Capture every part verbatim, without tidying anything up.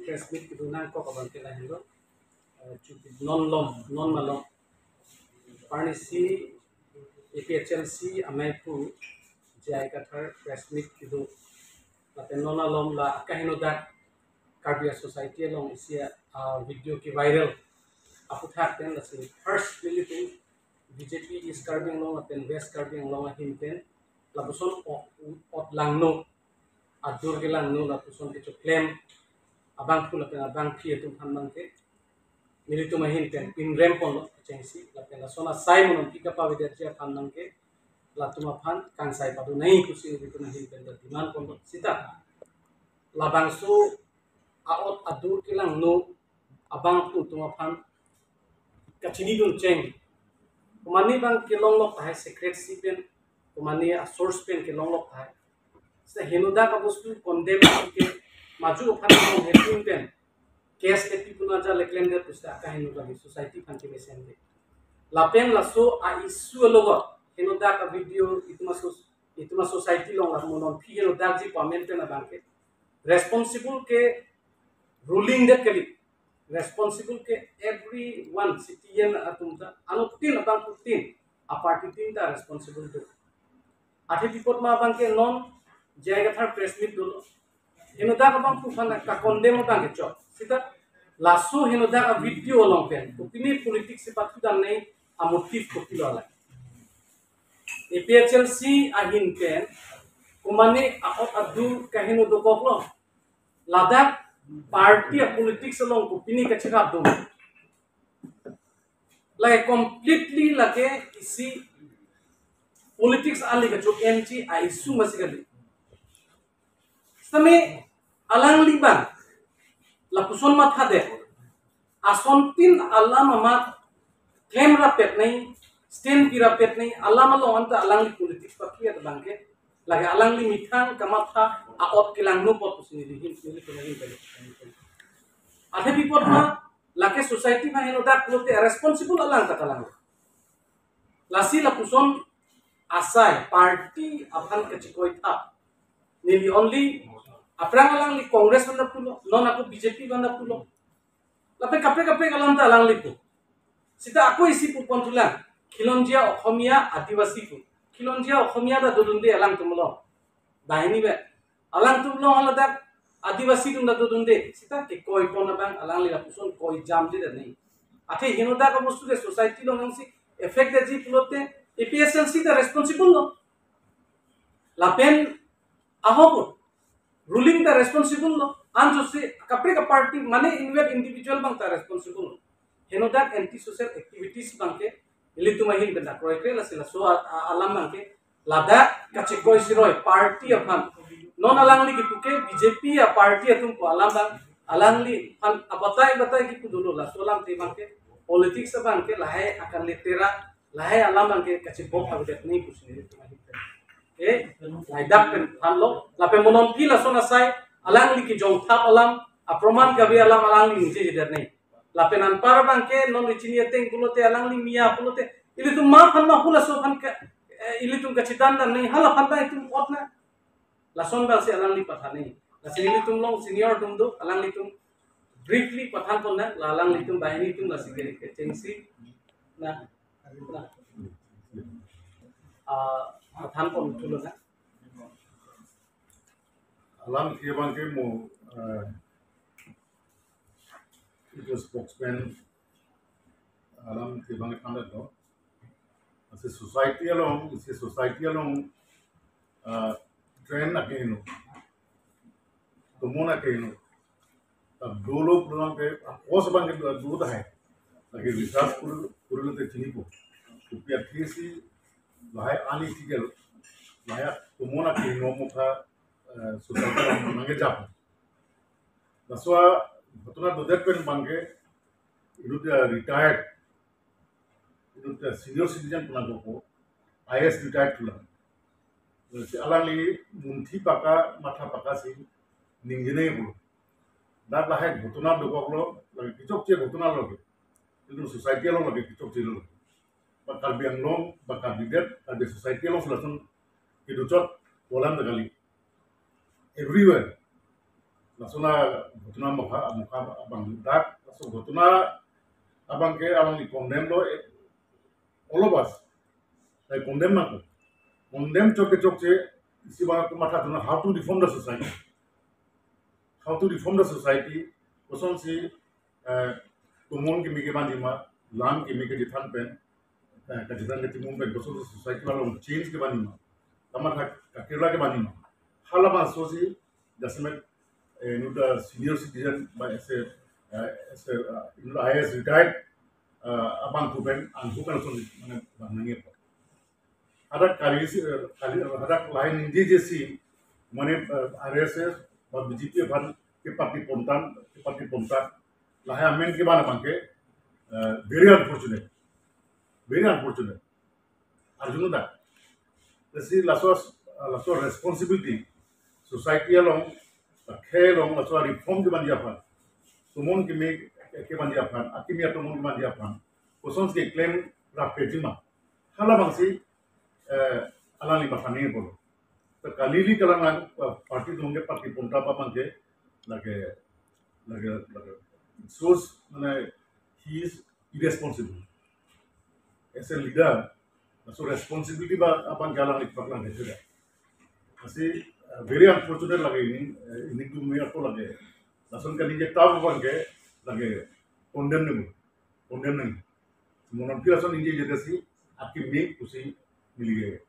Press meet kedo nangkok abang ke lahenlo. Eh, chuti non lom, non malom. Parnisi A P H L C amei pu J I Kathar press meet kedo. Lapen non alom la akahenodak Karbi society along isi a, ah, video ke viral. Aphuthak pen lasi first nelitum B J P East Karbi Anglong lapen West Karbi Anglong ahin pen lapuson ot, ot langno, adur kelangno lapuson kechoklem abangphu lapen abangpi atum aphan abang ke nelitum ahin pen pinrem ponlo kechengsi lapen lason asai mo nonphi kapavedetji aphan abang ke latum aphan kangsai padonang pusi nelitum ahin pen demand ponlo sita labangso a-ot adur kelangno abangphu atum aphan kachinidun cheng. Komane abang kelonglok tahai secrecy pen, komane a-source pen kelonglok tahai. Sehenodak abostu condemn ke maju aphan kemesen pen case kepi puna ja leklem det pusi akahenodak society aphan kemesen det. Lapen laso a-issue alogot henodak a-video itum aso, itum asociety along la mo nonphi henodakji pamen pen abang ke responsible ke ruling det kali. Responsible ke everyone, citizen atum ta, anuttin abangphutin, a-party tin ta responsible do. Athe pi apot ma abang ke non J I Kathar press meet dolo. Henodak abangphu aphan ka-condemn abang ke chok. Sita laso henodak a-video along pen kopine politics si pathu damnei, a-motive kopilo la. A P H L C ahin pen komane a-ot adur kaheno dokoklo. Ladak party a-politics along kopine kachirap dun. Lake completely lake isi politics ali kacho M G a-issue masi kali. Sitame alangli abang lapuson matha det. Asontin alam amat klem rapet nai, stand pi rapet nai, alam along anta alangli politics pakri at abang ke. Lake alangli methang kamatha a-ot kelangno apot pusi neli hin, neli hin balik. Athe pi apot ma, lake society ma henodak pulote responsible alang ta kalang. Lasi lapuson asai party aphan kachikoi thap. Neli only aphrang alangli Congress anta pulo, non ako B J P anta pulo. Lapen kaprek kaprek alam ta alangli pu. Sita ako isi pu pon thulang. Khilonjia Okhomia Adivasi pu. Khilonjia Okhomia ta dodunde alangtum along. Banghini be. Alangtum along haladak Adivasi atum ta dodunde. Sita kekoi pon abang alangli lapuson koi jamde ta nai. Athe henodak abostu ke society along nangsi effect detji pulote A P H L C ta responsible lo. Lapen ahok ruling ta responsible lo. Anjose kaprek a-party mane inward individual abang ta responsible lo. Henodak anti social activities abang ke ilitum ahin pen ta kroikre lasi laso a, a, alam abang ke ladak kachikoi siroi party aphan. Non alangli kipu ke B J P a-party atum pu alam abang alangli aphan abatai batai kipu dolo laso alam te abang ke politics abang ke lahai akan letera lahai alam abang ke kachibok abedet ni pusi nelitum ahin pen. Eh, laidak pen thanlo, lapen mo nonphi lason asai, alangli kejong thap alam, aproman kabi alam alangli ningjejedet nai. Lapen anpar abang ke non ichini ateng pulote alangli mia pulote, ilitum ma aphan ma hula so aphan ke, eh, ilitum kachitan dan nai, hala aphan ta itum ot na. Lason abang si alangli pathan nai. Lasi ilitum along senior atum do, alanglitum briefly pathan pon na, la alanglitum banghini atum lasi ke, kechengsi. Na, na. Ah, pathan pon thulo na. Alam ke abang ke mo, eh, itu spokesman alam ke abang ke thandet lo. Lasi society along, lasi society along, eh, trend akeheno. Tomon akeheno. Ta dolo pulang ke, akos abang ke dua dua tahai. Lake research kuri, kuri lote chinipo. Kopi athesi lahai unethical, lahai tomon akeheno mokha, eh, society along nangkejap. Laso a ghotona dodet pen abang ke, inut, eh, retired, inut, eh, senior citizen pu nangkokpo, I A S retired pulang. Lasi alangli munthi paka, matha paka si ningjene pulo. Dak lahai ghotona dokoklo, lake kechokche ghotona lo ke. Itu society along lake kechokche lo. Ba Karbi Anglong, ba Karbi det, Karbi society along sulasun keduchot, bolam ta kali. Everywhere. Lason a ghotona mokha mokha abang dak, laso ghotona abang ke alangli condemn lo, eh, all of us. Like, condemn nangkok. Condemn chokche chokche, isi abang ke matha dun, how to reform the society. How to reform the society. Kosonsi, eh, tomon kimi kevanji ma, lam kimi kachethan pen, eh, kachethan kachimum pen, kosonsi society along change kevanji ma, kamatha kakirla kevanji ma. Hala abangso si, jasemet, eh, inut a senior citizen ba as a, eh, as a, uh, inut a I A S retired, uh, abangphu pen, angphu pen lason mane bang nangji apot. Hadak kali si, eh, kali, eh, hadak lahai ningjejesi, mane, eh, R S S ba B J P aphan kepati pontan, kepati pontan, lahai amen kevan abang ke, eh, very unfortunate. Very unfortunate. Arjun dak. Lasi laso, laso responsibility, society along, akhei along, laso reform kevanji aphan, tomon kimi kevanji aphan, akimi atomon kevanji aphan, kosonsi claim rapjima, hala abangsi, eh, alangli matha nangji apot. To kali ili kalang lang, eh, party atum kepati ponta abang ke, lake, lake, lake, it shows, mane, he is irresponsible. As a leader, laso responsibility abang, abang ke alangli paklang ke sudah. Lasi, eh, very unfortunate lake ini, eh, ini dumi ako lake. Lason kaningje ta abang ke, lake condemnable, condemning. Monon pira lason ningjeje tasi, akimi pusi neli ke,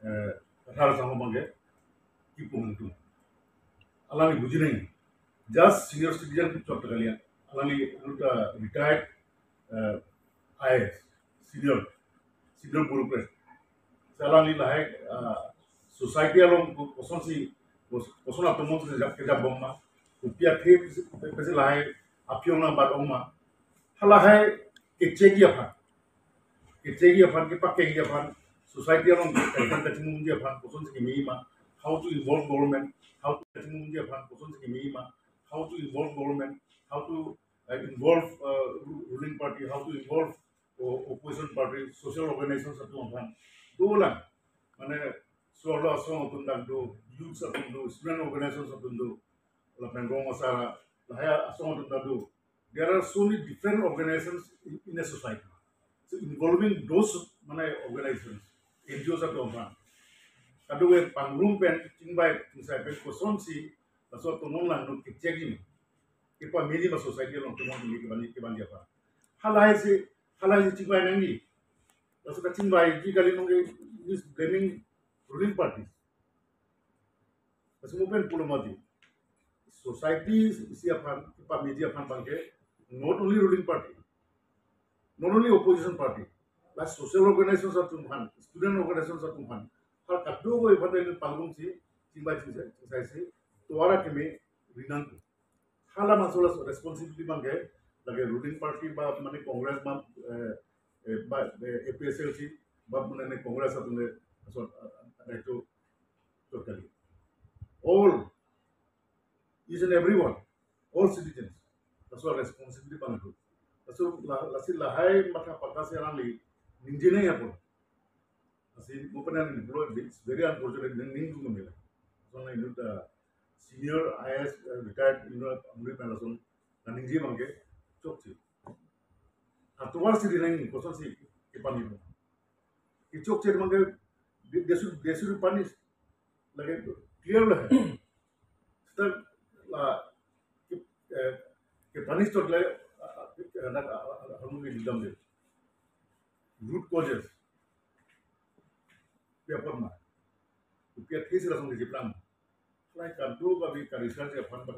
eh, kathar sangho abang ke, kipu hangtu. Alangli buji nangji. Just senior citizen chot kalian. Alangli, uh, retired, uh, I A S, senior, senior bureaucrat. Lasi alangli lahai, uh, society along ko-, kosonsi, kos-, koson atomon si kejap, kejapbom ma, kopi athe pisi, pisi lahai aphi ong nangbat ong ma, halahai kechekji aphan, kechekji aphan, kepakengji aphan, society along kachethan kachimumji aphan kosonsi kimi ma, how to involve government, how to kachimumji aphan kosonsi kimi ma, how to involve government, how to, uh, involve, uh, ru-, ruling party, how to involve o-, opposition party, social organizations atum aphan. Dolang, mane, so-arlo asong atum dak do, youths atum do, student organizations atum do, lapen rong asar, lahai asong atum dak do. There are so many different organizations in, in a society. So involving those, mane, organizations, N G Os atum aphan, kadokave pangrum pen, chingvai chingsai pen, kosonsi laso atomon langno kechekji ma, kepameji ma society along tomon kimi kevanji, kevanji aphan. Halahai si, halahai si chingvai nangji. Laso kachingvaiji kali, nonke is blaming ruling party. Laso mo pen pulo mati. Society isi aphan, kepameji aphan abang ke, not only ruling party, not only opposition party, but social organizations atum aphan, student organizations atum aphan, hal kadokave aphan ta pangrum si, chingvai chingsai, chingsai si, tovar akimi ri nangkok. Hala abangso laso responsibility abang ke, lake ruling party ba, mane, Congress ba, eh, eh, ba, eh, A P H L C ba, mane, Congress atum le, so, eh, eh, to, totally. All, each and everyone, all citizens, laso responsibility abang do. Laso la, lasi lahai matha paka si alangli ningje nangji apot. Lasi mo pen neli pulo, it's very unfortunate, ning, ningdun nangji la. So, na inut, uh, senior I A S, uh, retired inut amri pen lason kaningje abang ke chokche. Atovar si ri nangji, kosonsi kepamit. Kechokche abang ke, they, they should, they should be punished. Lake clear lo hai. Seta la ke, eh, kepunish chot le, ah, ah, ah, ah, ah, ah, hanu ke didam de. Root causes. Pi apot ma, kopi athe si lason kecheplang. Lahai kadokave ka-research aphan ba